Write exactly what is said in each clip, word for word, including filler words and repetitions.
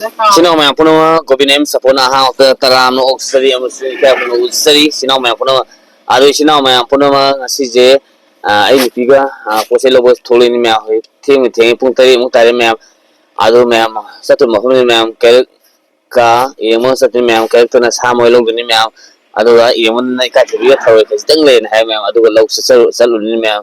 ꯏꯆꯤꯟ ꯏꯅꯥꯎ ꯃꯌꯥꯝ ꯄꯨꯝꯅꯃꯛ, ꯒꯣꯕꯤꯟ ꯑꯦꯝ ꯁꯄꯣꯔꯠꯅ ꯑꯍꯥꯡꯕ ꯍꯛꯇ ꯇꯔꯥꯝꯅ ꯑꯣꯛꯆꯔꯤ ꯑꯃꯁꯨꯡ ꯏꯀꯥꯏ ꯈꯨꯝꯅꯕ ꯎꯠꯆꯔꯤ꯫ ꯏꯆꯤꯟ ꯏꯅꯥꯎ ꯃꯌꯥꯝ ꯄꯨꯝꯅꯃꯛ, ꯑꯗꯣ ꯏꯆꯤꯟ ꯏꯅꯥꯎ ꯃꯌꯥꯝ ꯄꯨꯝꯅꯃꯛ, ꯉꯁꯤꯁꯦ, ꯑ, ꯑꯩ ꯅꯨꯄꯤꯒ, ꯑ, ꯄꯣꯠ ꯆꯩ ꯂꯧꯕ ꯊꯣꯛꯂꯛꯏꯅꯤ ꯃꯌꯥꯝ꯫ ꯍꯧꯖꯤꯛ ꯊꯦꯡꯕꯨ ꯊꯦꯡꯉꯦ, ꯄꯨꯡ ꯇꯔꯦꯠꯃꯨꯛ ꯇꯥꯔꯦ ꯃꯌꯥꯝ꯫ ꯑꯗꯣ ꯃꯌꯥꯝ ꯆꯠꯇꯣꯏ ꯃꯐꯝꯅꯤ ꯃꯌꯥꯝ, ꯀꯩꯔꯛꯀ ꯌꯦꯡꯕ ꯆꯠꯇꯣꯏꯅꯤ ꯃꯌꯥꯝ, ꯀꯩꯔꯛꯇꯅ ꯁꯥ ꯃꯔꯣꯏ ꯂꯧꯗꯣꯏꯅꯤ ꯃꯌꯥꯝ꯫ ꯑꯗꯨꯒ ꯌꯦꯡꯕꯗꯅ ꯏꯀꯥꯏ ꯊꯕꯤꯒ ꯊꯔꯣꯏ ꯈꯖꯤꯛꯇꯪ ꯂꯩꯔꯦꯅ ꯍꯥꯏ ꯃꯌꯥꯝ꯫ ꯑꯗꯨꯒ ꯂꯧ ꯆꯠꯆꯔꯨ-, ꯆꯠꯂꯨꯅꯤ ꯃꯌꯥꯝ꯫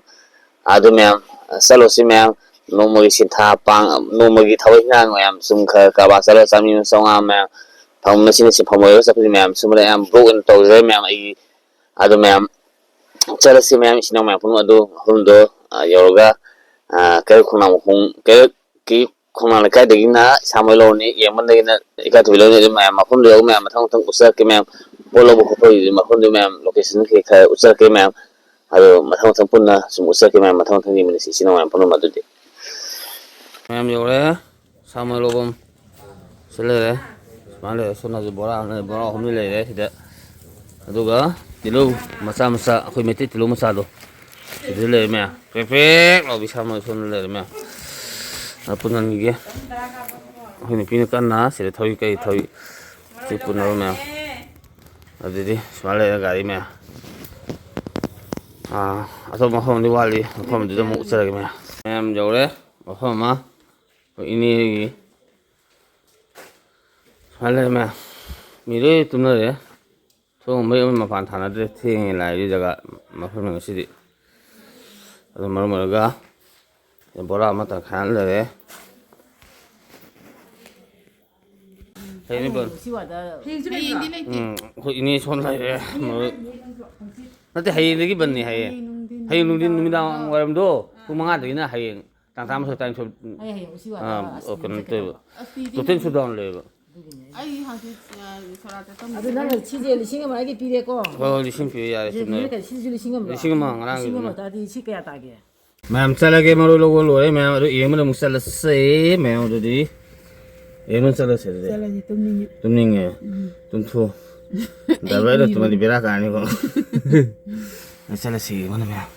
ꯑꯗꯨ ꯃꯌꯥꯝ, ꯑ, ꯆꯠꯂꯨꯁꯤ ꯃꯌꯥꯝ꯫ ꯅꯣꯡꯃꯒꯤ ꯁꯤꯟꯊꯥ ꯄꯥꯡ-, ꯅꯣꯡꯃꯒꯤ ꯊꯕꯛ ꯏꯟꯈꯥꯡ ꯃꯌꯥꯝ ꯁꯨꯝ ꯈꯔ ꯀꯔꯕꯥꯔ ꯆꯠꯂꯒ ꯆꯥꯝꯃꯔꯤ ꯑꯃ ꯆꯥꯝꯃꯉꯥ ꯃꯌꯥꯝ ꯐꯪꯕ, ꯃꯁꯤꯅ ꯁꯤꯟꯐꯝ ꯑꯣꯏꯔꯒ ꯆꯠꯄꯁꯤ ꯃꯌꯥꯝ ꯁꯨꯝ ꯃꯌꯥꯝ vlog ꯑꯣꯏꯅ ꯇꯧꯖꯔꯦ ꯃꯌꯥꯝ꯫ ꯑꯩꯒꯤ ꯑꯗꯨ ꯃꯌꯥꯝ ꯆꯠꯂꯁꯤ ꯃꯌꯥꯝ, ꯏꯆꯤꯟ ꯏꯅꯥꯎ ꯃꯌꯥꯝ ꯄꯨꯝꯅꯃꯛ꯫ ꯑꯗꯨ ꯃꯐꯝꯗꯣ, ꯑ, ꯌꯧꯔꯒ, ꯑ, ꯀꯩꯔꯣꯜ ꯈꯣꯡꯅꯥꯡ ꯃꯈꯣꯡ, ꯀꯩꯔꯣꯜꯒꯤ ꯈꯣꯡꯅꯥꯡ ꯂꯩꯀꯥꯏꯗꯒꯤꯅ ꯏꯁꯥꯃꯛ ꯂꯧꯔꯅꯤ, ꯌꯦꯡꯕꯗꯒꯤꯅ ꯏꯀꯥꯏ ꯊꯕꯤ ꯂꯧꯔꯅꯤ꯫ ꯑꯗꯨ ꯃꯌꯥꯝ ꯃꯐꯝꯗꯣ ꯌꯧꯔꯒ ꯃꯌꯥꯝ ꯃꯊꯪ ꯃꯊꯪ ꯎꯠꯆꯔꯛꯀꯦ ꯃꯌꯥꯝ꯫ ꯄꯣꯠ ꯂꯧꯕ ꯈꯣꯠꯄꯒꯤꯗꯤ ꯃꯐꯝꯗꯨ ꯃꯌꯥꯝ location ꯀꯩ ꯈꯔ ꯎꯠꯆꯔꯛꯀꯦ ꯃꯌꯥꯝ꯫ ꯑꯗꯣ ꯃꯊꯪ ꯃꯊꯪ ꯄꯨꯟꯅ ꯁꯨꯝ ꯎꯠꯆꯔꯛꯀꯦ ꯃꯌꯥꯝ, ꯃꯊꯪ ꯃꯊꯪ ꯌꯦꯡꯃꯤꯟꯅꯁꯤ ꯏꯆꯤꯟ ꯏꯅꯥꯎ ꯃꯌꯥꯝ ꯄꯨꯝꯅꯃꯛ꯫ ꯑꯗꯨꯗꯤ ꯃꯌꯥꯝ ꯌꯧꯔꯦ꯫ ꯁꯥ ꯃꯔꯣꯏ ꯂꯧꯐꯝ ꯁꯤ ꯂꯩꯔꯦ꯫ ꯁꯨꯃꯥꯏꯅ ꯂꯩꯔꯦ꯫ ꯁꯣꯝꯗꯁꯨ ꯕꯣꯔꯥ ꯑꯃ ꯂꯩꯔꯦ, ꯕꯣꯔꯥ ꯑꯍꯨꯝꯗꯤ ꯂꯩꯔꯦ ꯁꯤꯗ꯫ ꯑꯗꯨꯒ ꯇꯤꯜꯍꯧ ꯃꯆꯥ ꯃꯆꯥ, ꯑꯩꯈꯣꯏ ꯃꯩꯇꯩ ꯇꯤꯜꯍꯧ ꯃꯆꯥꯗꯣ ꯁꯤꯗ ꯂꯩꯔꯦ ꯃꯌꯥꯝ꯫ ꯄ꯭ꯔꯦꯛ ꯄ꯭ꯔꯦꯛ ꯂꯥꯎꯕꯤ ꯁꯥ ꯃꯔꯣꯏ ꯁꯣꯝꯗ ꯂꯩꯔꯦ ꯃꯌꯥꯝ꯫ ꯑ, ꯄꯨꯟꯍꯟꯈꯤꯒꯦ꯫ ꯑꯩꯈꯣꯏ ꯅꯨꯄꯤꯅ ꯀꯟꯅ ꯁꯤꯗ ꯊꯧꯔꯤ ꯀꯛꯏ, ꯊꯧꯔꯤ ꯁꯤ ꯄꯨꯟꯅꯕ ꯃꯌꯥꯝ꯫ ꯑꯗꯨꯗꯤ ꯁꯨꯃꯥꯏꯅ ꯂꯩꯔꯦ ꯒꯥꯔꯤ ꯃꯌꯥꯝ꯫ ꯑꯥ, ꯑꯇꯣꯞꯄ ꯃꯐꯝ ꯑꯃꯗꯤ ꯋꯥꯠꯂꯤ, ꯃꯐꯝꯗꯨꯗ ꯑꯃꯨꯛ ꯎꯠꯆꯔꯒꯦ ꯃꯌꯥꯝ꯫ ꯃꯌꯥꯝ ꯌꯧꯔꯦ ꯃꯐꯝ ꯑꯃ꯫ ꯑꯩꯈꯣꯏ ꯏꯅꯦꯒꯤ ꯁꯨꯃꯥꯏꯅ ꯂꯩꯔꯝꯃꯦ꯫ ꯃꯤ ꯂꯣꯏ ꯇꯨꯝꯅꯔꯦ꯫ ꯊꯣꯡ ꯃꯩ ꯑꯃ ꯃꯄꯥꯟ ꯊꯥꯅꯗ꯭ꯔꯦ꯫ ꯊꯦꯡꯉꯦ ꯂꯥꯛꯏ ꯖꯒꯥ ꯃꯐꯝ ꯉꯁꯤꯗꯤ꯫ ꯑꯗꯨ ꯃꯔꯝ ꯑꯣꯏꯔꯒ ꯕꯣꯔꯥ ꯑꯃ ꯇꯪꯈꯥꯏ ꯑꯃ ꯂꯩꯔꯦ꯫ ꯍꯌꯦꯡ ꯕꯟ-, ꯍꯌꯦꯡꯁꯨ ꯂꯩꯕ꯭ꯔꯣ? ꯎꯝ, ꯑꯩꯈꯣꯏ ꯏꯅꯦ ꯁꯣꯟ ꯂꯩꯔꯦ꯫ ꯅꯠꯇꯦ, ꯍꯌꯦꯡꯗꯒꯤ ꯕꯟꯅꯤ ꯍꯥꯏꯌꯦ꯫ ꯍꯌꯦꯡ ꯅꯨꯡꯊꯤꯟ ꯍꯌꯦꯡ ꯅꯨꯡꯊꯤꯟ ꯅꯨꯃꯤꯗꯥꯡ ꯋꯥꯏꯔꯝꯗꯣ ꯄꯨꯡ ꯃꯉꯥꯗꯒꯤꯅ ꯍꯌꯦꯡ ꯇꯥꯡ ꯇꯔꯥꯃꯥꯊꯣꯏ, ꯇꯔꯥꯅꯤꯊꯣꯏ꯫ ꯑꯩ ꯍꯌꯦꯡ ꯎꯆꯤ ꯋꯥꯗ ꯑꯥ, ꯑꯁ ꯑꯣ, ꯀꯩꯅꯣ ꯅꯨꯃꯤꯠ ꯇꯧꯋꯦꯕ꯫ ꯆꯠꯀꯗꯕ꯫ ꯑꯁ, ꯄꯤꯗꯤ total ꯅꯨꯃꯤꯠ shutdown ꯂꯩꯌꯦꯕ꯫ ꯑꯗꯨꯒꯤꯅꯦ꯫ ꯑꯩ ꯍꯧꯖꯤꯛ, ꯑ, ꯁꯣꯔꯥꯠ ꯆꯠꯇꯧ ꯑꯗꯨ ꯅꯪꯅ ꯁꯤꯁꯦ ꯂꯤꯁꯤꯡ ꯑꯃ ꯑꯩꯒꯤ ꯄꯤꯔꯦꯀꯣ꯫ ꯍꯣꯏ, ꯍꯣꯏ, ꯂꯤꯁꯤꯡ ꯄꯤꯌꯨ ꯌꯥꯔꯦ, ꯁꯤꯁꯦ ꯆꯨꯝꯅ꯫ ꯅꯨꯃꯤꯠ ꯀꯌꯥ-, ꯁꯤꯁꯨ ꯂꯤꯁꯤꯡ ꯑꯃꯔꯣ? ꯂꯤꯁꯤꯡ ꯑꯃ ꯉꯔꯥꯡꯒꯤꯗꯨꯅ꯫ ꯂꯤꯁꯤꯡ ꯑꯃ ꯇꯥꯔꯗꯤ ꯁꯤ ꯀꯌꯥ ꯇꯥꯒꯦ? ꯃꯌꯥꯝ ꯆꯠꯂꯒꯦ, ꯃꯔꯣꯏ ꯂꯧꯕ ꯂꯣꯏꯔꯦ ꯃꯌꯥꯝ꯫ ꯑꯗꯨ ꯌꯦꯡꯕꯗ ꯑꯃꯨꯛ ꯆꯠꯂꯁꯦ ꯃꯌꯥꯝ꯫ ꯑꯗꯨꯗꯤ ꯌꯦꯡꯕ ꯆꯠꯂꯁꯦ ꯑꯗꯨꯗꯤ꯫ ꯆꯠꯂꯁꯤ, ꯇꯨꯝꯅꯤꯡꯉꯦ꯫ ꯇꯨꯝꯅꯤꯡꯉꯦ? ꯎꯝ꯫ ꯇꯨꯝꯊꯣꯛꯑꯣ꯫ ꯑꯩ ꯗ꯭ꯔꯥꯏꯚꯔꯗ ꯇꯨꯝꯅꯤꯡꯉꯦ꯫ ꯇꯨꯝꯃꯗꯤ ꯕꯦꯔꯥ ꯀꯥꯔꯅꯤꯀꯣ꯫ ꯆꯠꯂꯁꯤ ꯌꯦꯡꯕꯗ ꯃꯌꯥꯝ꯫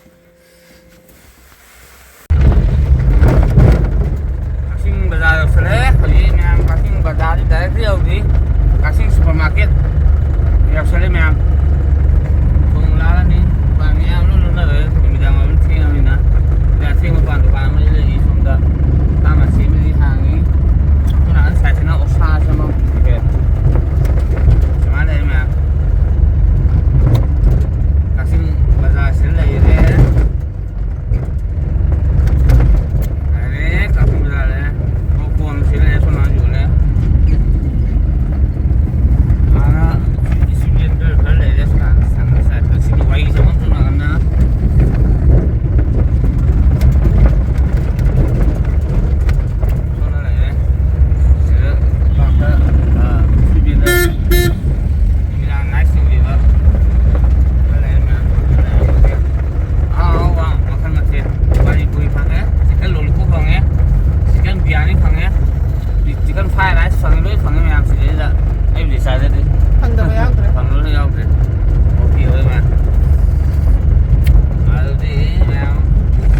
ꯀꯛꯆꯤꯡ ꯕꯖꯥꯔ ꯌꯧꯁꯜꯂꯛꯑꯦ꯫ ꯍꯧꯖꯤꯛ ꯃꯌꯥꯝ ꯀꯛꯆꯤꯡ ꯕꯖꯥꯔ ꯔꯥꯏꯁ ꯐꯪꯉꯤ, ꯂꯣꯏ ꯐꯪꯉꯤ ꯃꯌꯥꯝ ꯁꯤꯗꯩꯗ꯫ ꯑꯩꯕꯨꯗꯤ ꯆꯥꯖꯗꯦ꯫ ꯐꯪꯗꯕ ꯌꯥꯎꯗ꯭ꯔꯦ꯫ ꯐꯪꯗꯕ ꯌꯥꯎꯗ꯭ꯔꯦ꯫ ꯑꯣꯀꯦ ꯑꯣꯏ ꯃꯥ꯫ ꯑꯗꯨꯗꯤ ꯃꯌꯥꯝ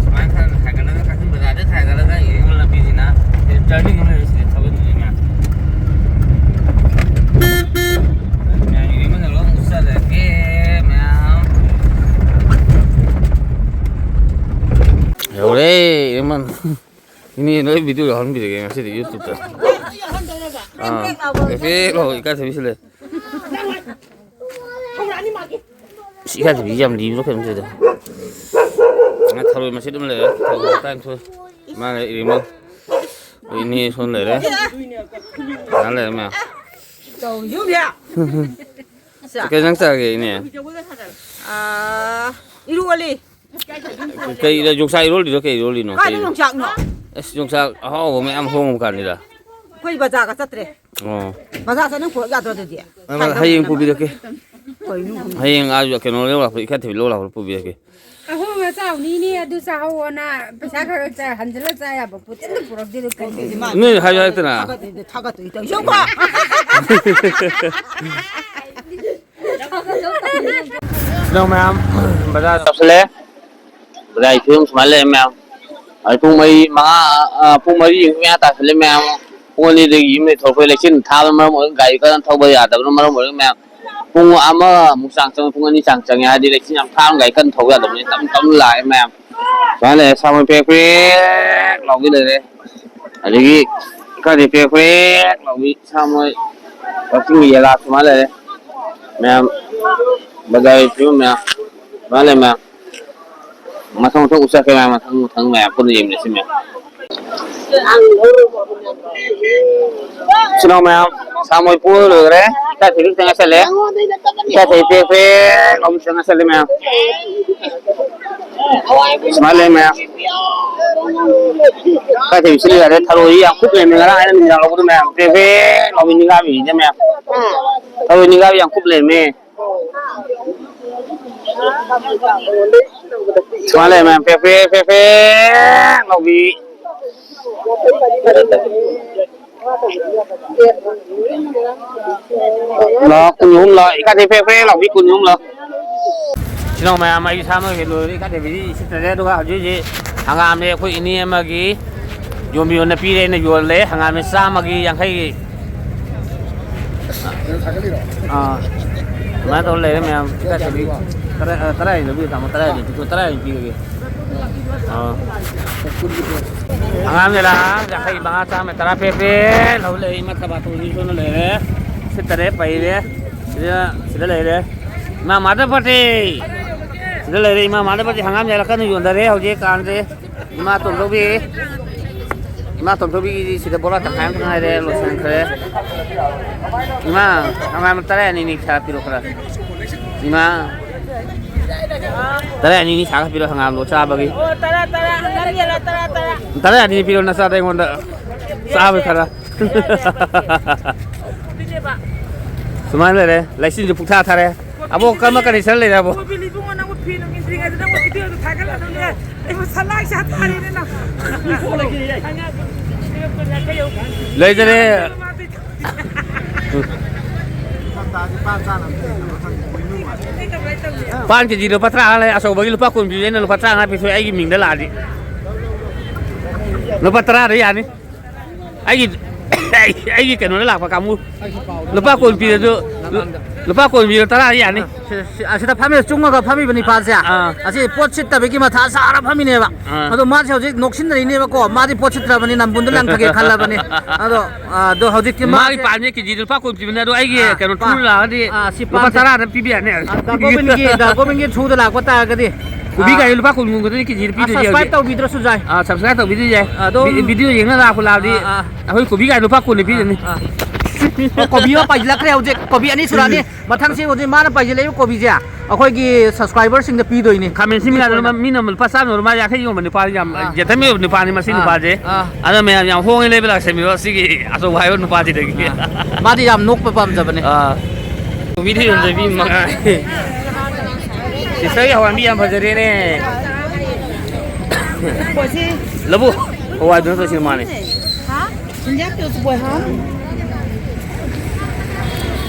ꯁꯨꯃꯥꯏꯅ ꯈꯔ ꯍꯥꯏꯒꯠꯂꯒ, ꯀꯛꯆꯤꯡ ꯕꯖꯥꯔꯗꯩ ꯍꯥꯏꯒꯠꯂꯒ ꯏꯔꯦꯡꯕꯝ ꯂꯝꯕꯤꯁꯤꯅ ꯇꯔꯅꯤꯡ ꯑꯃ ꯂꯩꯔꯦ ꯁꯤꯗ ꯊꯧꯒꯠꯂꯤꯁꯦ ꯃꯌꯥꯝ꯫ ꯃꯌꯥꯝ ꯏꯔꯦꯡꯕꯝꯗ ꯂꯣꯏ ꯆꯠꯂꯒꯦ ꯃꯌꯥꯝ꯫ ꯌꯧꯔꯦ ꯏꯔꯦꯡꯕꯝ꯫ ꯏꯅꯦ ꯅꯣꯏ ꯚꯤꯗꯤꯑꯣ ꯌꯥꯎꯍꯟꯕꯤꯔꯒꯦ ꯉꯁꯤꯗꯤ YouTube-ꯇ꯫ ꯑꯥ, ꯄꯦꯛ ꯄꯦꯛ ꯂꯥꯎ, ꯏꯀꯥꯏꯊꯕꯤ ꯁꯤꯜꯂꯦ꯫ ꯁꯤ ꯏꯀꯥꯏꯊꯕꯤ ꯌꯥꯝ ꯂꯤꯕ꯭ꯔꯣ ꯀꯩꯅꯣꯝ ꯇꯧꯏꯗ꯫ ꯉꯥ ꯊꯔꯣꯏ ꯃꯆꯦꯠ ꯑꯃ ꯂꯩꯔꯦ, ꯊꯔꯣꯏ ꯇꯔꯥꯅꯤꯊꯣꯏ꯫ ꯃꯥꯅ ꯏꯔꯦꯡꯕꯝ꯫ ꯏꯅꯦ ꯁꯣꯝ ꯂꯩꯔꯦ꯫ ꯉꯥ ꯂꯩꯔꯦ ꯃꯌꯥꯝ꯫ ꯀꯩ ꯏꯟꯖꯥꯡ ꯆꯥꯒꯦ ꯏꯅꯦ? ꯑꯥ, ꯏꯔꯣꯜꯂꯤ꯫ ꯀꯩ, ꯌꯣꯡꯆꯥꯛ ꯏꯔꯣꯜꯂꯤꯔꯣ? ꯀꯩ ꯏꯔꯣꯜꯂꯤꯅꯣ? ꯀꯥꯏꯗ ꯀꯩ? ꯌꯣꯡꯆꯥꯛꯅꯣ? ꯑꯁ, ꯌꯣꯡꯆꯥꯛ ꯑꯍꯥꯎꯕ ꯃꯌꯥꯝ ꯍꯣꯡꯕ ꯀꯥꯟꯁꯤꯗ꯫ ꯑꯩꯈꯣꯏ ꯕꯖꯥꯔꯒ ꯆꯠꯇ꯭ꯔꯦ꯫ ꯑꯣ꯫ ꯕꯖꯥꯔ ꯆꯠꯅ ꯄꯨꯔꯛ ꯌꯥꯗ꯭ꯔꯣ ꯑꯗꯨꯗꯤ? ꯑ, ꯍꯌꯦꯡ ꯄꯨꯕꯤꯔꯛꯀꯦ꯫ ꯀꯩꯅꯣ? ꯍꯌꯦꯡ ꯑꯥ, ꯀꯩꯅꯣ ꯂꯧ ꯂꯥꯛꯄ, ꯏꯀꯥꯏꯊꯕꯤ ꯂꯧ ꯂꯥꯛꯄꯗ ꯄꯨꯕꯤꯔꯛꯀꯦ꯫ ꯑꯍꯣꯡ ꯑꯆꯥꯎꯅꯤꯅꯦ, ꯑꯗꯨ ꯆꯥꯍꯧꯋꯣꯅ ꯄꯩꯁꯥ ꯈꯔ ꯈꯔ ꯆꯥ-, ꯍꯟꯖꯤꯜꯂ ꯆꯥ ꯌꯥꯕ ꯄꯣꯠꯇꯤ ꯑꯝꯇ ꯄꯨꯔꯛꯇꯦꯗꯣ ꯀꯩꯒꯤꯅꯣ? ꯅꯣꯏ ꯍꯥꯏꯌꯨ ꯍꯥꯏꯗꯅ꯫ ꯊꯥꯒꯠꯇꯦ, ꯊꯥꯒꯠꯇꯦ, ꯏꯇꯥꯎ꯫ ꯌꯦꯡꯉꯨꯀꯣ꯫ ꯁꯤꯗ ꯃꯌꯥꯝ ꯕꯖꯥꯔ ꯆꯠꯁꯤꯜꯂꯦ꯫ ꯕꯖꯥꯔꯒꯤ ꯐꯤꯕꯝ ꯁꯨꯃꯥꯏꯅ ꯂꯩꯔꯦ ꯃꯌꯥꯝ꯫ ꯑꯗꯩ ꯄꯨꯡ ꯃꯔꯤ, ꯃꯉꯥ, ꯑ, ꯄꯨꯡ ꯃꯔꯤ ꯃꯌꯥ ꯇꯥꯁꯤꯜꯂꯦ ꯃꯌꯥꯝ꯫ ꯄꯨꯡ ꯑꯅꯤꯗꯒꯤ ꯌꯨꯝꯗꯒꯤ ꯊꯣꯛꯂꯛꯄ, ꯂꯩꯆꯤꯜ ꯊꯥꯕꯅ ꯃꯔꯝ ꯑꯣꯏꯔꯒ ꯒꯥꯔꯤ ꯀꯟꯅ ꯊꯧꯕ ꯌꯥꯗꯕꯅ ꯃꯔꯝ ꯑꯣꯏꯔꯒ ꯃꯌꯥꯝ꯫ ꯄꯨꯡ ꯑꯃꯃꯨꯛ ꯆꯥꯡ ꯆꯪꯉꯦ, ꯄꯨꯡ ꯑꯅꯤ ꯆꯥꯡ ꯆꯪꯉꯦ꯫ ꯍꯥꯏꯗꯤ ꯂꯩꯆꯤꯜ ꯌꯥꯝ ꯊꯥꯕꯅ ꯒꯥꯔꯤ ꯀꯟꯅ ꯊꯧꯕ ꯌꯥꯗꯕꯅꯤꯅ ꯇꯞꯅ ꯇꯞꯅ ꯂꯥꯛꯑꯦ ꯃꯌꯥꯝ꯫ ꯁꯨꯃꯥꯏꯅ ꯂꯩꯔꯦ, ꯁꯥ ꯃꯔꯣꯏ ꯄꯦꯛ ꯄꯦꯛ ꯂꯥꯎꯕꯤ ꯂꯩꯔꯦ꯫ ꯑꯗꯒꯤ ꯈꯔꯗꯤ ꯄꯦꯛ ꯄꯦꯛ ꯂꯥꯎꯕꯤ ꯁꯥ ꯃꯔꯣꯏ ꯀꯛꯆꯤꯡꯒꯤ ꯌꯦꯂꯥ ꯁꯨꯃꯥꯏꯅ ꯂꯩꯔꯦ꯫ ꯃꯌꯥꯝ ꯕꯖꯥꯔꯒꯤ ꯐꯤꯕꯝ ꯃꯌꯥꯝ ꯁꯨꯃꯥꯏꯅ ꯂꯩ ꯃꯌꯥꯝ꯫ ꯃꯊꯪ ꯃꯊꯪ ꯎꯠꯆꯔꯛꯀꯦ ꯃꯌꯥꯝ, ꯃꯊꯪ ꯃꯊꯪ ꯃꯌꯥꯝ ꯄꯨꯟꯅ ꯌꯦꯡꯃꯤꯟꯅꯁꯤ ꯃꯌꯥꯝ꯫ ꯏꯆꯤꯟ ꯏꯅꯥꯎ ꯃꯌꯥꯝ, ꯁꯥ ꯃꯔꯣꯏ ꯄꯨꯔ ꯂꯣꯏꯈ꯭ꯔꯦ꯫ ꯏꯀꯥꯏꯊꯕꯤ ꯈꯤꯇꯪ ꯉꯥꯏꯁꯜꯂꯦ꯫ ꯏꯀꯥꯏꯊꯕꯤ ꯄꯦꯛ ꯄꯦꯛ ꯂꯥꯎꯕꯤ ꯈꯤꯇꯪ ꯉꯥꯏꯁꯜꯂꯦ ꯃꯌꯥꯝ꯫ ꯁꯨꯃꯥꯏꯅ ꯂꯩ ꯃꯌꯥꯝ꯫ ꯏꯀꯥꯏꯊꯕꯤ ꯁꯤꯠꯂꯤ ꯌꯥꯗꯦ꯫ ꯊꯔꯣꯏꯗꯤ ꯌꯥꯝ ꯀꯨꯞ ꯂꯩꯔꯝꯃꯦ꯫ ꯉꯔꯥꯡ ꯑꯩꯅ ꯅꯨꯃꯤꯗꯥꯡ ꯂꯧꯕꯗꯣ ꯃꯌꯥꯝ꯫ ꯄꯦꯛ ꯄꯦꯛ ꯂꯥꯎꯕꯤ ꯅꯤꯡꯒꯥꯕꯤꯁꯦ ꯃꯌꯥꯝ꯫ ꯊꯔꯣꯏ ꯅꯤꯡꯒꯥꯕꯤ ꯌꯥꯝ ꯀꯨꯞ ꯂꯩꯔꯝꯃꯦ꯫ ꯁꯨꯃꯥꯏꯅ ꯂꯩ ꯃꯌꯥꯝ, ꯄꯦꯛ ꯄꯦꯛ ꯄꯦꯛ ꯄꯦꯛ ꯂꯥꯎꯕꯤ꯫ ꯂꯥꯛ ꯀꯨꯟ ꯑꯍꯨꯝ ꯂꯥꯛ, ꯏꯀꯥꯏ ꯐꯦ ꯐꯦ ꯂꯥꯎꯕꯤ ꯀꯨꯟ ꯑꯍꯨꯝ ꯂꯥꯛ꯫ ꯏꯆꯤꯟ ꯏꯅꯥꯎ ꯃꯌꯥꯝ, ꯑꯩ ꯏꯁꯥꯃꯛ ꯍꯦꯛ ꯂꯣꯏꯔꯦ, ꯏꯀꯥꯏ ꯊꯕꯤꯗꯤ ꯁꯤꯠꯇꯔꯦ꯫ ꯑꯗꯨꯒ ꯍꯧꯖꯤꯛ ꯍꯧꯖꯤꯛ ꯍꯪꯒꯥꯝꯅꯦ, ꯑꯩꯈꯣꯏ ꯏꯅꯦ ꯑꯃꯒꯤ ꯌꯣꯟꯕꯤꯌꯣꯅ ꯄꯤꯔꯦ, ꯑꯩꯅ ꯌꯣꯜꯂꯦ꯫ ꯍꯪꯒꯥꯝꯅꯦ ꯆꯥꯝꯃꯒꯤ ꯌꯥꯡꯈꯩꯒꯤ꯫ ꯑꯥ꯫ ꯑꯗꯨꯃꯥꯏꯅ ꯇꯧꯔ ꯂꯩꯔꯦ ꯃꯌꯥꯝ꯫ ꯏꯀꯥꯏ ꯊꯕꯤ ꯇꯔꯥ-, ꯑ, ꯇꯔꯥ ꯍꯦꯟꯅ ꯂꯧꯕꯤꯌꯨ, ꯇꯥꯃꯣ, ꯇꯔꯥ ꯍꯦꯟꯅ ꯄꯤꯊꯣꯛ-, ꯇꯔꯥ ꯍꯦꯟꯅ ꯄꯤꯔꯒꯦ꯫ ꯑꯥ꯫ ꯑꯉꯥꯡꯅꯦ ꯂꯥꯛ ꯌꯥꯡꯈꯩ ꯃꯉꯥ, ꯆꯥꯝꯃ ꯇꯔꯥ ꯄꯦ ꯄꯦ ꯂꯧ ꯂꯩ꯫ ꯏꯃꯥ ꯊꯕꯥꯇꯣꯟꯁꯨ ꯁꯣꯟꯅ ꯂꯩꯔꯦ꯫ ꯁꯤꯠꯇꯔꯦ, ꯄꯩꯔꯦ꯫ ꯁꯤꯗ, ꯁꯤꯗ ꯂꯩꯔꯦ꯫ ꯏꯃꯥ ꯃꯥꯙꯕ ꯄꯥꯇꯤ꯫ ꯁꯤꯗ ꯂꯩꯔꯦ꯫ ꯏꯃꯥ ꯃꯥꯙꯕ ꯄꯥꯇꯤ ꯍꯪꯒꯥꯝ ꯌꯥꯜꯂꯛꯀꯅꯨ ꯌꯣꯟꯊꯔꯦ ꯍꯧꯖꯤꯛ ꯀꯥꯟꯁꯦ꯫ ꯏꯃꯥ ꯇꯣꯝꯊꯧꯕꯤ꯫ ꯏꯃꯥ ꯇꯣꯝꯊꯧꯕꯤꯒꯤꯗꯤ ꯁꯤꯗ ꯕꯣꯔꯥ ꯇꯪꯈꯥꯏ ꯑꯃ ꯉꯥꯏꯔꯦ, ꯂꯣꯏꯁꯤꯟꯈ꯭ꯔꯦ꯫ ꯏꯃꯥ, ꯍꯪꯒꯥꯝ ꯇꯔꯥ ꯑꯅꯤꯅꯤ ꯁꯥ ꯄꯤꯔꯣ ꯈꯔ꯫ ꯏꯃꯥ꯫ ꯇꯔꯥ ꯑꯅꯤꯅꯤ ꯁꯥꯒ ꯄꯤꯔꯣ ꯍꯪꯒꯥꯝꯗꯣ ꯆꯥꯕꯒꯤ꯫ ꯑꯣ, ꯇꯔꯥ, ꯇꯔꯥ, ꯍꯪꯒꯥꯝ ꯌꯦꯜꯂꯣ, ꯇꯔꯥ, ꯇꯔꯥ꯫ ꯇꯔꯥ ꯑꯅꯤ ꯄꯤꯔꯣ ꯅꯆꯥꯗ ꯑꯩꯉꯣꯟꯗ꯫ ꯆꯥꯕ ꯈꯔ꯫ ꯄꯤꯅꯦꯕ꯫ ꯁꯨꯃꯥꯏꯅ ꯂꯩꯔꯦ꯫ ꯂꯩꯆꯤꯟꯁꯨ ꯄꯨꯛꯊꯥ ꯊꯥꯔꯦ꯫ ꯑꯕꯣ, ꯀꯔꯝꯕ ꯀꯟꯗꯤꯁꯟ ꯂꯩꯔꯦ, ꯑꯕꯣ? ꯀꯣꯕꯤ ꯂꯤꯕꯨꯡꯉꯣ, ꯅꯪꯕꯨ ꯐꯤ ꯅꯨꯡ ꯏꯟꯗ꯭ꯔꯤꯉꯩꯗ ꯅꯪꯕꯨ ꯚꯤꯗꯤꯑꯣꯗꯣ ꯊꯥꯒꯠꯂꯗꯧꯅꯦ꯫ ꯑꯩꯕꯨ ꯁꯂꯥꯛ ꯁꯥ ꯊꯥꯔꯤꯅꯦ ꯅꯪ꯫ ꯂꯩꯖꯔꯦ꯫ ꯄꯥꯟ ꯀꯦꯖꯤ ꯂꯨꯄꯥ ꯇꯔꯥ ꯂꯩ, ꯑꯆꯧꯕꯒꯤ ꯂꯨꯄꯥ ꯀꯨꯟ ꯄꯤꯕ, ꯑꯩꯅ ꯂꯨꯄꯥ ꯇꯔꯥꯃꯉꯥ ꯄꯤꯊꯣꯛꯑꯦ ꯑꯩꯒꯤ ꯃꯤꯡꯗ ꯂꯥꯛꯑꯗꯤ꯫ ꯂꯨꯄꯥ ꯇꯔꯥꯗ ꯌꯥꯅꯤ꯫ ꯑꯩꯒꯤ, ꯑꯩꯒꯤ ꯀꯩꯅꯣꯗ ꯂꯥꯛꯄ ꯀꯥꯡꯕꯨ꯫ ꯂꯨꯄꯥ ꯀꯨꯟ ꯄꯤꯔꯁꯨ, ꯂꯨꯄꯥ ꯀꯨꯟ ꯄꯤꯔꯁꯨ ꯇꯔꯥꯗ ꯌꯥꯅꯤ꯫ ꯁꯤ, ꯁꯤ, ꯑꯁꯤꯗ ꯐꯝꯃꯤ, ꯆꯨꯡꯉꯒ ꯐꯝꯃꯤꯕ ꯅꯤꯄꯥꯁꯦ꯫ ꯑꯥ꯫ ꯑꯁꯤ ꯄꯣꯠ ꯁꯤꯠꯇꯕꯒꯤ ꯃꯊꯥ ꯁꯥꯔ ꯐꯝꯃꯤꯅꯦꯕ꯫ ꯑꯥ꯫ ꯑꯗꯣ ꯃꯥꯁꯦ ꯍꯧꯖꯤꯛ ꯅꯣꯛꯁꯤꯟꯅꯔꯤꯅꯦꯕꯀꯣ꯫ ꯃꯥꯗꯤ ꯄꯣꯠ ꯁꯤꯠꯇ꯭ꯔꯕꯅꯤ, ꯅꯝꯕꯨꯟꯗ ꯂꯪꯊꯒꯦ ꯈꯜꯂꯕꯅꯤ꯫ ꯑꯗꯣ, ꯑꯥ, ꯑꯗꯣ ꯍꯧꯖꯤꯛꯇꯤ ꯃꯥꯒꯤ ꯃꯥꯁꯦ ꯄꯥꯟꯁꯦ ꯀꯦꯖꯤꯗ ꯂꯨꯄꯥ ꯀꯨꯟ ꯄꯤꯕꯅꯦ, ꯑꯗꯣ ꯑꯩꯒꯤ ꯑꯥ, ꯀꯩꯅꯣ ꯄꯥꯟ-, ꯇꯨꯔ ꯂꯥꯛꯑꯗꯤ ꯑꯥ, ꯁꯤ ꯂꯨꯄꯥ ꯄꯥꯟꯁꯦ ꯇꯔꯥꯗ ꯄꯤꯕ ꯌꯥꯅꯤ꯫ ꯑꯥ, ꯗꯥ ꯒꯣꯕꯤꯟꯒꯤ, ꯗꯥ ꯒꯣꯕꯤꯟꯒꯤ ꯊ꯭ꯔꯨꯗ ꯂꯥꯛꯄ ꯇꯥꯔꯒꯗꯤ, ꯀꯣꯕꯤ ꯑꯥ, ꯀꯥꯏꯗꯤ ꯂꯨꯄꯥ ꯀꯨꯟ ꯀꯨꯟ ꯈꯛꯇꯅꯤ ꯀꯦꯖꯤꯗ ꯑꯥ, ꯄꯤꯗꯣꯏꯁꯦ ꯁꯕꯁꯀ꯭ꯔꯥꯏꯕ ꯍꯧꯖꯤꯛ꯫ ꯇꯧꯕꯤꯗ꯭ꯔꯁꯨ ꯌꯥꯏ꯫ ꯑꯥ, ꯁꯕꯁꯀ꯭ꯔꯥꯏꯕ ꯇꯧꯕꯤꯗꯣꯏꯁꯦ꯫ ꯑꯗꯨꯝ ꯚꯤ-, ꯚꯤꯗꯤꯑꯣ ꯌꯦꯡꯅ ꯂꯥꯛꯄ ꯂꯥꯛꯑꯗꯤ ꯑꯥ, ꯑꯥ꯫ ꯑꯩꯈꯣꯏ ꯀꯣꯕꯤ ꯀꯥꯏꯗꯤ ꯂꯨꯄꯥ ꯀꯨꯟꯗ ꯄꯤꯗꯣꯏꯅꯤ꯫ ꯑꯥ, ꯑꯥ꯫ ꯑꯣ, ꯀꯣꯕꯤ ꯑꯃ ꯄꯥꯏꯁꯤꯜꯂꯛꯈ꯭ꯔꯦ ꯍꯧꯖꯤꯛ꯫ ꯀꯣꯕꯤ ꯑꯅꯤ ꯁꯨꯔꯛꯑꯅꯤ꯫ ꯃꯊꯪꯁꯤ ꯍꯧꯖꯤꯛ ꯃꯥꯅ ꯄꯥꯏꯁꯤꯜꯂꯛꯏꯕ ꯀꯣꯕꯤꯁꯦ ꯑꯩꯈꯣꯏꯒꯤ ꯁꯕꯁꯀ꯭ꯔꯥꯏꯕꯔꯁꯤꯡꯗ ꯄꯤꯗꯣꯏꯅꯤ꯫ ꯈꯥꯃꯦꯟ ꯑꯁꯤꯟꯕꯤꯒꯗꯣ ꯒꯤꯐ ꯑꯣꯏꯅ꯫ ꯂꯨꯄꯥ, ꯃꯤꯅ ꯂꯨꯄꯥ ꯆꯥꯝꯃ ꯌꯣꯟꯕ ꯃꯥ ꯌꯥꯡꯈꯩ ꯌꯣꯟꯕ ꯅꯨꯄꯥ ꯌꯥꯝ ꯑꯥ꯫ ꯌꯦꯠꯊꯕ ꯅꯨꯄꯥꯅꯤ ꯃꯁꯤ ꯑꯥ, ꯅꯨꯄꯥꯁꯦ꯫ ꯑꯥ꯫ ꯑꯗꯣ ꯃꯌꯥꯝ ꯌꯥꯝ ꯍꯣꯡꯉꯦ ꯂꯩꯕ ꯂꯥꯛꯆꯕꯤꯔꯣ ꯁꯤꯒꯤ ꯑꯆꯧꯕ ꯍꯥꯏꯕ ꯅꯨꯄꯥꯁꯤꯗꯒꯤ꯫ ꯑꯥ꯫ ꯃꯥꯗꯤ ꯌꯥꯝ ꯅꯣꯛꯄ ꯄꯥꯝꯖꯕꯅꯦ꯫ ꯑꯥ꯫ ꯀꯣꯕꯤꯗꯤ ꯌꯣꯟꯖꯕꯤ ꯃꯉꯥꯏ꯫ ꯁꯤꯁꯇꯔꯒꯤ ꯍꯋꯥꯏ ꯃꯤ ꯌꯥꯝ ꯐꯖꯔꯦꯅꯦ꯫ ꯂꯧꯕꯨꯛ ꯍꯋꯥꯏꯗꯨ ꯅꯠꯇ꯭ꯔꯣ ꯁꯤ ꯃꯥꯅꯦ? ꯍꯥ? ꯆꯤꯟꯖꯥꯛꯇꯨꯁꯨ ꯕꯣꯏ ꯍꯥ?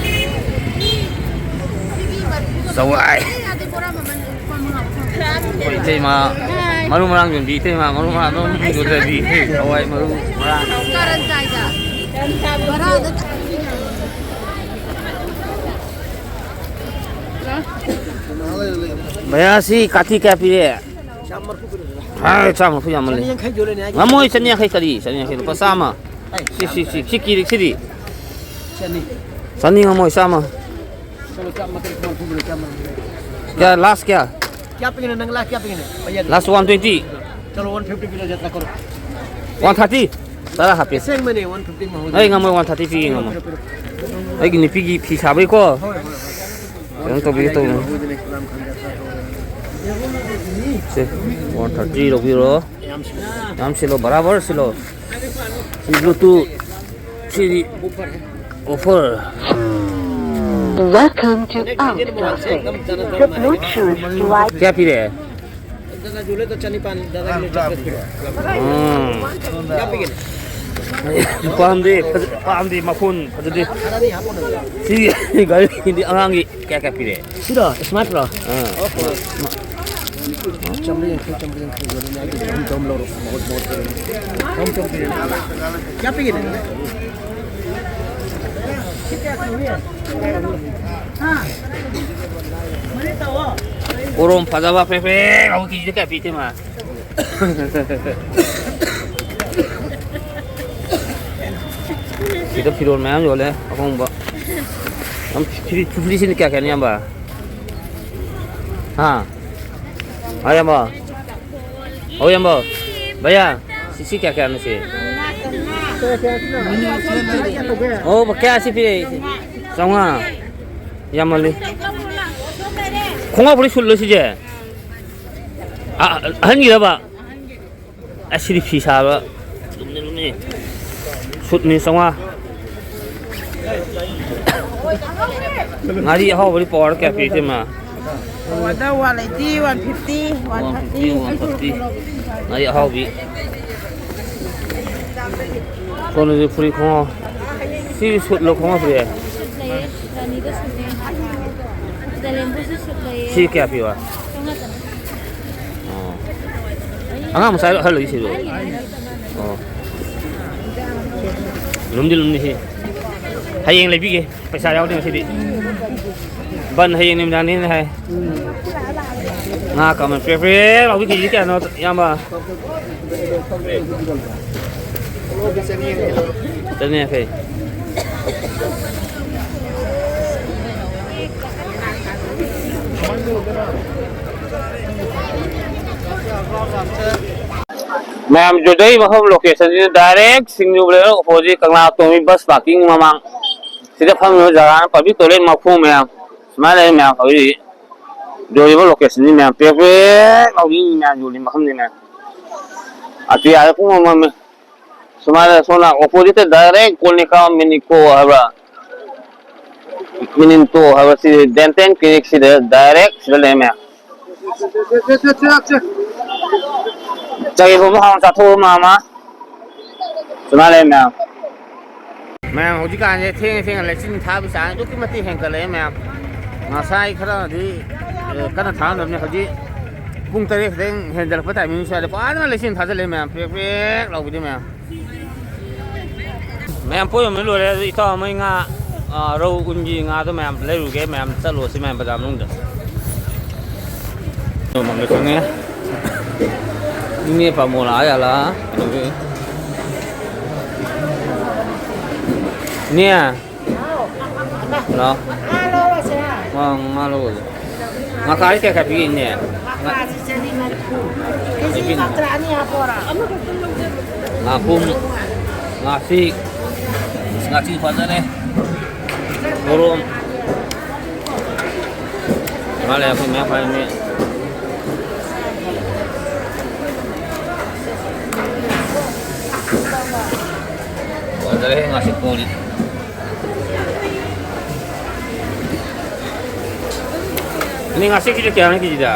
ꯆꯋꯥꯏ꯫ ꯑꯩꯈꯣꯏ ꯏꯇꯩꯃ ꯃꯔꯨ ꯃꯔꯥꯡ ꯌꯣꯟꯕꯤ, ꯏꯇꯩꯃ ꯃꯔꯨ ꯃꯔꯥꯡ ꯑꯗꯨꯝ ꯌꯣꯟꯖꯕꯤ꯫ ꯆꯋꯥꯏ ꯃꯔꯨ ꯃꯔꯥꯡ꯫ ꯀꯔꯟ ꯇꯥꯏꯗ꯫ ꯕꯔꯥꯗ ꯚꯌꯥ, ꯁꯤ ꯀꯥꯇꯤ ꯀꯌꯥ ꯄꯤꯔꯦ? ꯍꯥꯏ, ꯆꯥꯝꯃ ꯃꯔꯐꯨ ꯌꯥꯝꯃꯜꯂꯦ꯫ ꯆꯅꯤ ꯌꯥꯡꯈꯩ ꯌꯣꯜꯂꯦꯅꯦ ꯍꯥꯏꯁꯦ꯫ ꯉꯝꯃꯣꯏ, ꯆꯅꯤ ꯌꯥꯡꯈꯩ ꯀꯔꯤ? ꯆꯅꯤ ꯌꯥꯡꯈꯩ, ꯂꯨꯄꯥ ꯆꯥꯝꯃ꯫ ꯑꯩ, ꯁꯤ, ꯁꯤ, ꯁꯤ, ꯁꯤ ꯀꯤꯔꯤ, ꯁꯤꯗꯤ? ꯆꯅꯤ꯫ ꯆꯅꯤ ꯉꯝꯃꯣꯏ, ꯆꯥꯝꯃ꯫ ꯆꯂꯣ, ꯆꯥꯝꯃ ꯃꯔꯐꯨ ꯄꯤꯔꯣ, ꯆꯥꯝꯃ꯫ ꯀꯌꯥ, ꯂꯥꯁ ꯀꯌꯥ? ꯀꯌꯥ ꯄꯤꯒꯅꯤ? ꯅꯪ ꯂꯥꯁ ꯀꯌꯥ ꯄꯤꯒꯅꯤ? ꯂꯥꯁ ꯋꯥꯟ ꯇ꯭ꯋꯦꯟꯇꯤ꯫ ꯆꯂꯣ, ꯋꯥꯟ ꯐꯤꯐꯇꯤ ꯄꯤꯔꯣ, ꯖꯇ꯭ꯔꯥ ꯀꯔꯣ꯫ One thirty. ꯇꯔꯥ ꯍꯥꯞꯄꯦ꯫ ꯑꯁꯦꯡꯕꯅꯦ, ꯋꯥꯟ ꯐꯤꯐꯇꯤ ꯃꯍꯨꯠ꯫ ꯑꯩ ꯉꯝꯃꯣꯏ, ꯋꯥꯟ ꯊꯥꯔꯇꯤ ꯄꯤꯒꯦ, ꯉꯝꯃꯣꯏ꯫ ꯄꯤꯔꯣ, ꯄꯤꯔꯣ, ꯄꯤꯔꯣ꯫ ꯑꯩꯒꯤ ꯅꯨꯄꯤꯒꯤ ꯐꯤ ꯁꯥꯕꯩꯀꯣ꯫ ꯍꯣꯏ, ꯍꯣꯏ, ꯍꯣꯏ꯫ ꯀꯩꯅꯣ ꯇꯧꯕꯤꯒꯦ ꯇꯧꯕꯅꯤ꯫ ꯁꯦ, ꯋꯥꯟ ꯊꯥꯔꯇꯤ ꯂꯧꯕꯤꯔꯣ꯫ ꯌꯥꯝ ꯁꯤꯜꯂꯣ, ꯕꯔꯥꯕꯔ ꯁꯤꯜꯂꯣ꯫ ꯁꯤ ꯕ꯭ꯂꯨꯇꯨꯠ, ꯁꯤꯗꯤ offer. Welcome to Outsourcing. The Bluetooth device. ꯀꯌꯥ ꯄꯤꯔꯦ? ꯎꯝ꯫ ꯄꯥꯝꯗꯦ, ꯐꯖ-, ꯄꯥꯝꯗꯦ, ꯃꯈꯣꯟ ꯐꯖꯗꯦ꯫ ꯁꯤ ꯒꯥꯔꯤꯗꯤ ꯑꯉꯥꯡꯒꯤ ꯀꯌꯥ ꯀꯌꯥ ꯄꯤꯔꯦ? ꯁꯤꯔꯣ, ꯁ꯭ꯃꯥꯔꯠ ꯔꯣ? ꯑꯥ꯫ ꯆꯥꯝꯃꯔꯤ ꯌꯥꯡꯈꯩ, ꯆꯥꯝꯃꯔꯤ ꯌꯥꯡꯈꯩ ꯌꯣꯜꯂꯤ꯫ ꯃꯥꯒꯤ ꯆꯍꯨꯝ ꯆꯍꯨꯝ ꯂꯧꯔꯣ꯫ ꯃꯍꯨꯠ, ꯃꯍꯨꯠ ꯄꯤꯔꯣ꯫ ꯆꯍꯨꯝ ꯆꯍꯨꯝ ꯄꯤꯔꯣ꯫ ꯀꯌꯥ ꯄꯤꯒꯦ? ꯄꯣꯔꯣꯝ ꯐꯖꯕ ꯄ꯭ꯔꯦꯛ ꯄ꯭ꯔꯦꯛ ꯂꯥꯎꯕ ꯀꯦꯖꯤꯗ ꯀꯌꯥ ꯄꯤ, ꯏꯇꯩꯃ? ꯁꯤꯗ ꯐꯤꯔꯣꯜ ꯃꯌꯥꯝ ꯌꯣꯜꯂꯦ, ꯑꯍꯣꯡꯕ꯫ ꯌꯥꯝ ꯐ꯭ꯔꯤ-, ꯐ꯭ꯔꯤꯁꯤꯅ ꯀꯌꯥ ꯀꯌꯥꯅꯣ, ꯏꯌꯥꯝꯕ? ꯍꯥ? ꯍꯥ, ꯏꯌꯥꯝꯕ? ꯑꯧ, ꯏꯌꯥꯝꯕ꯫ ꯚꯩꯌꯥ, ꯁꯤ, ꯁꯤ ꯀꯌꯥ ꯀꯌꯥꯅꯣ ꯁꯤ? ꯑꯣ, ꯀꯌꯥ ꯁꯤ ꯄꯤꯔꯛꯏ? ꯆꯥꯝꯃꯉꯥ꯫ ꯌꯥꯝꯃꯜꯂꯤ꯫ ꯈꯣꯡꯒ꯭ꯔꯥꯎ ꯐꯨꯔꯤꯠ ꯁꯨꯠꯂꯣ ꯁꯤꯁꯦ? ꯑ-, ꯑꯍꯟꯒꯤꯔꯕ? ꯑꯁ, ꯁꯤꯗꯤ ꯐꯤ ꯁꯥꯕ꯫ ꯂꯨꯝꯅꯤ, ꯂꯨꯝꯅꯤ꯫ ꯁꯨꯠꯅꯤ ꯆꯥꯝꯃꯉꯥ꯫ ꯉꯥꯔꯤ ꯑꯍꯥꯎꯕꯗꯤ ꯄꯋꯥꯗ ꯀꯌꯥ ꯄꯤ, ꯏꯇꯩꯃ? ꯄꯋꯥꯗ one eighty, one fifty, one thirty. One fifty, one thirty. ꯉꯥꯔꯤ ꯑꯍꯥꯎꯕꯤ꯫ ꯀꯣꯟꯅꯗꯤ ꯐꯨꯔꯤꯠ ꯈꯣꯡꯒ꯭ꯔꯥꯎ꯫ ꯁꯤ ꯁꯨꯠꯂꯣ, ꯈꯣꯡꯒ꯭ꯔꯥꯎ ꯐꯨꯔꯤꯠ? ꯁꯨꯠ ꯂꯩꯌꯦ, ꯔꯥꯅꯤꯗ ꯁꯨꯠꯅꯦ꯫ ꯗꯥꯏꯂꯦꯟꯕꯨꯁꯨ ꯁꯨꯠ ꯂꯩꯌꯦ꯫ ꯁꯤ ꯀꯌꯥ ꯄꯤꯕ? ꯆꯥꯝꯃꯉꯥ ꯆꯥꯝꯃꯉꯥ꯫ ꯑꯣ꯫ ꯑꯉꯥꯡ ꯃꯆꯥ ꯑꯍꯜ ꯂꯩ ꯁꯤꯕꯨ? ꯑꯣ꯫ ꯂꯨꯝꯗꯤ ꯂꯨꯝꯅꯤ ꯁꯤ꯫ ꯍꯌꯦꯡ ꯂꯩꯕꯤꯒꯦ꯫ ꯄꯩꯁꯥ ꯌꯥꯎꯗꯦ ꯉꯁꯤꯗꯤ꯫ ꯕꯟ ꯍꯌꯦꯡ ꯅꯨꯃꯤꯗꯥꯡꯅꯤꯅ ꯍꯥꯏ꯫ ꯉꯥ ꯀꯃꯟ ꯄ꯭ꯔꯦ ꯄ꯭ꯔꯦ ꯂꯥꯎꯕꯤ ꯀꯦꯖꯤ ꯀꯌꯥꯅꯣ ꯏꯌꯥꯝꯕ? ꯆꯅꯤ ꯌꯥꯡꯈꯩ꯫ ꯃꯌꯥꯝ ꯌꯣꯟꯖꯔꯤꯕ ꯃꯐꯝ locationꯁꯤꯅ direct ꯁꯤꯡꯖꯃꯩ opposite ꯀꯪꯂꯥ ꯇꯣꯡꯕꯤ bus parking ꯃꯃꯥꯡ꯫ ꯁꯤꯗ ꯐꯝꯃꯤꯕ ꯖꯒꯥꯅ public toilet ꯃꯈꯣꯡ ꯃꯌꯥꯝ꯫ ꯁꯨꯃꯥꯏꯅ ꯂꯩ ꯃꯌꯥꯝ ꯍꯧꯖꯤꯛ ꯍꯧꯖꯤꯛ ꯌꯣꯜꯂꯤꯕ locationꯁꯤ ꯃꯌꯥꯝ ꯄ꯭ꯔꯦꯛ ꯄ꯭ꯔꯦꯛ ꯂꯥꯎꯕꯤ ꯃꯌꯥꯝ ꯌꯣꯜꯂꯤ ꯃꯐꯝꯅꯤ ꯃꯌꯥꯝ꯫ ꯑꯇꯤꯌꯥꯗ ꯄꯨꯡꯃꯝ ꯃꯝꯃꯤ꯫ ꯁꯨꯃꯥꯏꯅ ꯁꯣꯝꯅ oppositeꯇ direct ꯀꯣꯂꯤꯀꯥ ꯃꯤꯅꯤꯀꯣ ꯍꯥꯏꯕ꯭ꯔꯥ? ꯃꯤꯅꯤꯟꯇꯣ ꯍꯥꯏꯕ ꯁꯤ dental clinicꯁꯤꯗ direct ꯁꯤꯗ ꯂꯩꯔꯝꯃꯦ꯫ ꯆꯒꯦꯝ ꯄꯣꯝꯕ ꯍꯥꯎꯅ ꯆꯥꯊꯣꯛꯑꯣ ꯃꯥꯃ꯫ ꯁꯨꯃꯥꯏꯅ ꯂꯩꯔꯝꯃꯦ꯫ ꯃꯌꯥꯝ ꯍꯧꯖꯤꯛꯀꯥꯟꯁꯦ ꯊꯦꯡꯉ ꯊꯦꯡꯉ ꯂꯩꯆꯤꯟ ꯊꯥꯕꯒꯤ ꯆꯥꯡ ꯑꯗꯨꯛꯀꯤ ꯃꯇꯤꯛ ꯍꯦꯟꯒꯠꯂꯛꯑꯦ ꯃꯌꯥꯝ꯫ ꯉꯁꯥꯏ ꯈꯔꯗꯤ, ꯑꯦ, ꯀꯟꯅ ꯊꯥꯔꯝꯗꯕꯅꯤ꯫ ꯍꯧꯖꯤꯛ ꯄꯨꯡ ꯇꯔꯦꯠ ꯈꯤꯇꯪ ꯍꯦꯟꯖꯜꯂꯛꯄ timing ꯁ꯭ꯋꯥꯏꯗ ꯐꯖꯅ ꯂꯩꯆꯤꯟ ꯊꯥꯖꯜꯂꯛꯑꯦ ꯃꯌꯥꯝ꯫ ꯄ꯭ꯔꯦꯛ ꯄ꯭ꯔꯦꯛ ꯂꯥꯎꯕꯤꯗꯣ ꯃꯌꯥꯝ꯫ ꯃꯌꯥꯝ ꯄꯣꯠ ꯌꯣꯟꯕ ꯂꯣꯏꯔꯦ꯫ ꯑꯗꯨ ꯏꯇꯥꯎ ꯑꯃꯒꯤ ꯉꯥ, ꯑ, ꯔꯧ ꯎꯟꯒꯤ ꯉꯥꯗꯣ ꯃꯌꯥꯝ ꯂꯩꯔꯨꯒꯦ꯫ ꯃꯌꯥꯝ ꯆꯠꯂꯨꯔꯁꯤ ꯃꯌꯥꯝ ꯕꯖꯥꯔ ꯃꯅꯨꯡꯗ꯫ ꯌꯣꯟꯐꯝꯗ ꯆꯪꯉꯦ꯫ ꯏꯅꯦ ꯄꯥꯃꯣ ꯂꯥꯛꯑ ꯖꯥꯠꯂꯥ? ꯀꯩꯗꯧꯒꯦ? ꯏꯅꯦ꯫ ꯍꯜꯂꯣ꯫ ꯉꯥ ꯂꯧꯔꯁꯦ꯫ ꯉꯥ, ꯉꯥ ꯂꯧꯔꯁꯦ꯫ ꯉꯀ꯭ꯔꯥꯁꯤ ꯀꯌꯥ ꯀꯌꯥ ꯄꯤꯒꯦ, ꯏꯅꯦ? ꯉꯀ꯭ꯔꯥꯁꯤ ꯆꯅꯤ ꯃꯔꯤꯐꯨ꯫ ꯀꯦꯖꯤ ꯉꯀ꯭ꯔꯥ ꯑꯅꯤ ꯍꯥꯞꯄꯣꯔꯥ? ꯉꯥꯄꯨꯝ, ꯉꯥꯁꯤ, ꯉꯥꯁꯤ ꯐꯖꯔꯦ꯫ ꯄꯣꯔꯣꯝ꯫ ꯃꯥ ꯂꯩ, ꯑꯩꯈꯣꯏ ꯃꯌꯥꯝ ꯐꯥꯏꯅꯤ꯫ ꯐꯖꯔꯦ ꯉꯥꯁꯤ ꯄꯣꯔꯤ꯫ ꯅꯪ ꯉꯁꯤ ꯀꯤꯂꯣ ꯀꯌꯥꯅꯣ ꯀꯦꯖꯤꯗ?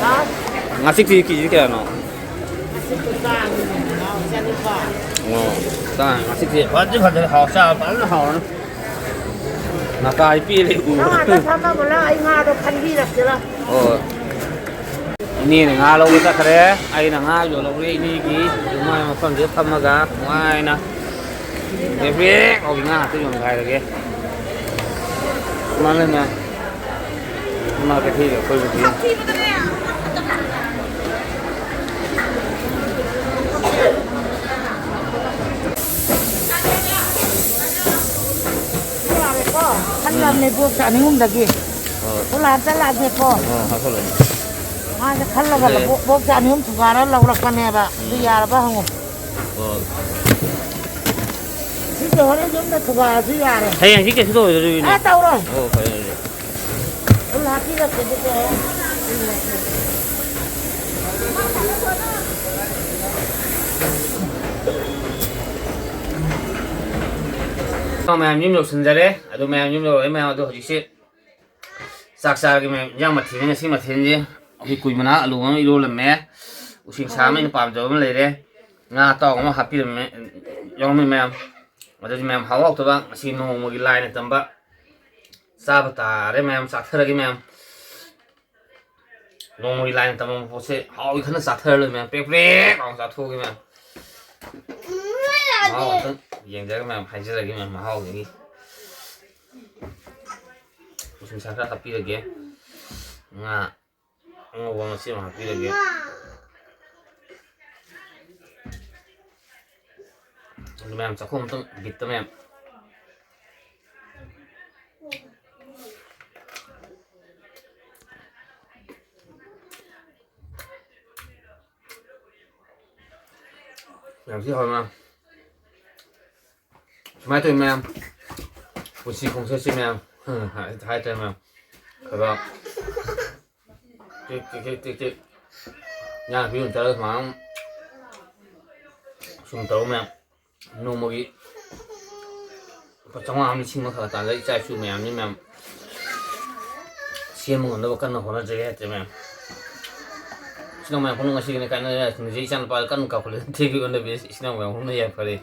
ꯍꯥ? ꯉꯥꯆꯤꯛꯇꯤ ꯀꯦꯖꯤ ꯀꯌꯥꯅꯣ? ꯉꯥꯆꯤꯛꯇꯣ ꯇꯥꯡꯉꯤꯅꯦ, ꯅꯅꯥꯎ, ꯆꯅꯤꯄꯥꯟ꯫ ꯑꯣ, ꯇꯥꯡꯉꯤ꯫ ꯉꯥꯆꯤꯛꯇꯤ ꯐꯖꯅ ꯐꯖꯅ ꯍꯥꯎ-, ꯆꯥꯕ ꯐꯖꯅ ꯍꯥꯎꯔꯅꯤ꯫ ꯅꯇꯥꯏ ꯄꯦꯜꯂꯦ ꯎꯕꯗ꯫ ꯅꯪ ꯑꯥꯗ ꯐꯝꯃꯒ ꯑꯩ ꯉꯥꯗꯣ ꯈꯟꯕꯤꯔꯛꯀꯦꯔꯥ? ꯍꯣꯏ꯫ ꯏꯅꯦꯅ ꯉꯥ ꯂꯧꯕ ꯆꯠꯈ꯭ꯔꯦ, ꯑꯩꯅ ꯉꯥ ꯌꯣꯜꯍꯧꯔꯦ ꯏꯅꯦꯒꯤ꯫ ꯃꯥꯏ ꯃꯐꯝꯁꯤꯗ ꯐꯝꯃꯒ ꯅꯨꯡꯉꯥꯏꯅ ꯕꯦꯛ ꯕꯦꯛ ꯂꯥꯎꯕꯤ ꯉꯥ ꯉꯥꯛꯇ ꯌꯣꯟꯈꯥꯏꯔꯒꯦ꯫ ꯃꯥꯅꯦ, ꯃꯥꯅꯦ꯫ ꯏꯃꯥ ꯀꯩꯊꯦꯜꯒꯤ ꯑꯀꯣꯏꯕꯁꯤ꯫ ꯌꯥꯔꯦꯀꯣ? ꯈꯜꯂꯕꯅꯦ ꯕꯣꯛꯁ ꯑꯅꯤ ꯑꯍꯨꯝꯗꯒꯤ꯫ ꯍꯣꯏ꯫ ꯄꯨꯂꯥ ꯆꯠꯂꯛꯑꯒꯦꯀꯣ꯫ ꯑꯥ, ꯍꯥꯞꯆꯜꯂꯣ꯫ ꯃꯥꯁꯦ ꯈꯜꯂꯒ ꯂꯧ-, ꯕꯣꯛꯁ ꯑꯅꯤ ꯑꯍꯨꯝ ꯊꯨꯒꯥꯏꯔ ꯂꯧꯔꯛꯄꯅꯦꯕ꯫ ꯑꯗꯨ ꯌꯥꯔꯕ ꯍꯪꯉꯨ꯫ ꯍꯣꯏ꯫ ꯁꯤꯁꯦ ꯍꯣꯔꯦꯟ ꯌꯨꯝꯗ ꯊꯨꯒꯥꯏꯔꯁꯨ ꯌꯥꯔꯦ꯫ ꯍꯌꯦꯡ ꯍꯪꯆꯤꯠ ꯀꯩꯁꯨ ꯇꯧꯔꯣꯏꯗꯧꯔꯤꯅꯦ꯫ ꯑꯥ, ꯇꯧꯔꯣꯏ꯫ ꯑꯣ, ꯐꯔꯦ, ꯑꯗꯨꯗꯤ꯫ ꯐꯨꯜ ꯍꯥꯞꯄꯤꯔꯛꯀꯦ, ꯑꯗꯨꯗꯤ꯫ ꯃꯌꯥꯝ ꯌꯨꯝ ꯌꯧꯁꯤꯟꯖꯔꯦ꯫ ꯑꯗꯨ ꯃꯌꯥꯝ ꯌꯨꯝ ꯌꯧꯔꯛꯑꯦ ꯃꯌꯥꯝ꯫ ꯑꯗꯣ ꯍꯧꯖꯤꯛꯁꯦ ꯆꯥꯛ ꯆꯥꯔꯒꯦ ꯃꯌꯥꯝ꯫ ꯏꯟꯖꯥꯡ ꯃꯊꯦꯜꯅꯤ ꯉꯁꯤ ꯃꯊꯦꯜꯁꯦ꯫ ꯑꯩꯈꯣꯏ ꯀꯨꯏ ꯃꯅꯥ ꯑꯂꯨ ꯑꯃ ꯏꯔꯣꯜꯂꯝꯃꯦ꯫ ꯎꯁꯤꯡꯁꯥ ꯑꯃ ꯑꯩꯅ ꯄꯥꯝꯖꯕ ꯑꯃ ꯂꯩꯔꯦ꯫ ꯉꯥ ꯑꯇꯥꯎꯕ ꯑꯃ ꯍꯥꯞꯄꯤꯔꯝꯃꯦ, ꯌꯥꯎꯔꯝꯃꯤ ꯃꯌꯥꯝ꯫ ꯑꯗꯨꯗꯤ ꯃꯌꯥꯝ ꯍꯥꯎ ꯍꯥꯎꯇꯕ ꯉꯁꯤ ꯅꯣꯡꯃꯒꯤ ꯂꯥꯏꯅ ꯇꯝꯕ ꯆꯥꯕ ꯇꯥꯔꯦ ꯃꯌꯥꯝ, ꯆꯥꯊꯔꯒꯦ ꯃꯌꯥꯝ꯫ ꯅꯣꯡꯃꯒꯤ ꯂꯥꯏꯅ ꯇꯝꯕ ꯄꯣꯠꯁꯦ ꯍꯥꯎꯏ ꯈꯟꯅ ꯆꯥꯊꯔ ꯂꯣꯏ ꯃꯌꯥꯝ, ꯄ꯭ꯔꯦꯛ ꯄ꯭ꯔꯦꯛ ꯂꯥꯎꯅ ꯆꯥꯊꯣꯛꯑꯒꯦ ꯃꯌꯥꯝ꯫ ꯃꯍꯥꯎ ꯑꯝꯇꯪ ꯌꯦꯡꯖꯔꯒꯦ ꯃꯌꯥꯝ, ꯍꯥꯏꯖꯔꯒꯦ ꯃꯌꯥꯝ ꯃꯍꯥꯎꯗꯒꯤ꯫ ꯎꯁꯤꯡꯁꯥ ꯈꯔ ꯍꯥꯞꯄꯤꯔꯒꯦ꯫ ꯉꯥ ꯑꯉꯧꯕ ꯃꯆꯦꯠ ꯑꯃ ꯍꯥꯞꯄꯤꯔꯒꯦ꯫ ꯑꯗꯨ ꯃꯌꯥꯝ ꯆꯥꯛꯈꯣꯝ ꯑꯝꯇꯪ ꯕꯤꯠꯇ ꯃꯌꯥꯝ꯫ ꯌꯥꯝ ꯊꯤ ꯍꯥꯎꯏ ꯃꯌꯥꯝ꯫ ꯁꯨꯃꯥꯏꯅ ꯇꯧꯋꯤ ꯃꯌꯥꯝ, ꯄꯨꯟꯁꯤ ꯈꯣꯡꯆꯠꯁꯤ ꯃꯌꯥꯝ꯫ ꯍꯥꯏ-, ꯍꯥꯏꯇꯥꯔꯦ ꯃꯌꯥꯝ꯫ ꯊꯕꯛ ꯇꯤꯛ ꯇꯤꯛ ꯇꯤꯛ ꯇꯤꯛ ꯇꯤꯛ꯫ ꯏꯟꯖꯥꯡ ꯅꯥꯄꯤ ꯌꯣꯟ ꯆꯠꯂꯒ ꯁꯨꯃꯥꯏꯅ ꯁꯨꯝ ꯇꯧꯔ ꯃꯌꯥꯝ꯫ ꯅꯣꯡꯃꯒꯤ ꯂꯨꯄꯥ ꯆꯥꯝꯃꯉꯥ ꯑꯃ, ꯂꯤꯁꯤꯡ ꯑꯃ ꯈꯔ ꯇꯥꯜꯂꯒ ꯏꯆꯥ ꯏꯁꯨ ꯃꯌꯥꯝꯅꯤ ꯃꯌꯥꯝ ꯁꯦꯝꯕ ꯉꯝꯅꯕ ꯀꯟꯅ ꯍꯣꯠꯅꯖꯔꯤ ꯍꯥꯏꯇꯥꯔꯦ ꯃꯌꯥꯝ꯫ ꯏꯆꯤꯟ ꯏꯅꯥꯎ ꯃꯌꯥꯝ ꯄꯨꯝꯅꯃꯛ ꯉꯁꯤꯒꯤꯅ ꯀꯥꯏꯅꯔꯦ꯫ ꯍꯧꯖꯤꯛ ꯏꯆꯥꯅꯨꯄꯥ ꯀꯟꯅ ꯀꯥꯎꯈꯠꯂꯦ꯫ ꯊꯦꯡꯒꯤ ꯑꯣꯟꯗꯕꯤ ꯏꯆꯤꯟ ꯏꯅꯥꯎ ꯃꯌꯥꯝ ꯄꯨꯝꯅ ꯌꯥꯏꯐꯔꯦ꯫